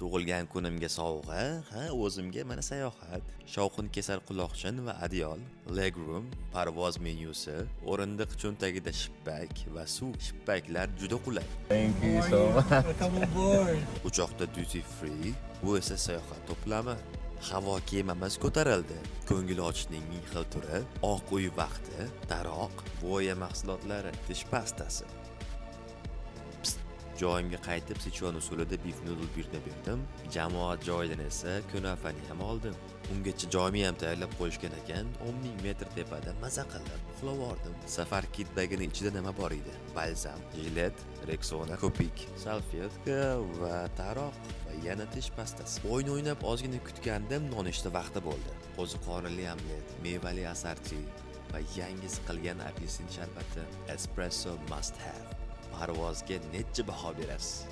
Tug'ilgan kunimga sovg'a, ha, o'zimga mana sayohat. Shovqin kesar quloqchin va adyol, legroom, parvoz menyusi, o'rindiq cho'ntagida shippak va suv. Shippaklar juda qulay. Thank you so much. Welcome on board. Uchoqda duty free, bu esa sayohat to'plami. Havo kemamiz ko'tarildi. Ko'ngil ochishning ming xil turi, oq uy vaqti, taroq, bo'ya mahsulotlari, tish pastasi. Pst, joyimga qaytib Sichuan usulida beef noodle buyurtma berdim. Jamoat joyidan esa kunafani ham oldim. Ungacha joyimni ham tayyorlab qo'yishgan ekan. 10 ming metr tepada maza qilib uxlab yubordim. Safar kitbagini ichida nima bor edi? Balzam, jilet, Rexona, ko'pik, salfetka va taroq va yana tish pastasi. O'yin o'ynab ozgina kutgandim, nonushta vaqti bo'ldi. Qo'ziqorinli omlet, mevali assorti va yangi siqilgan apelsin sharbati. Espresso must have. Parvozga necha baho berasiz?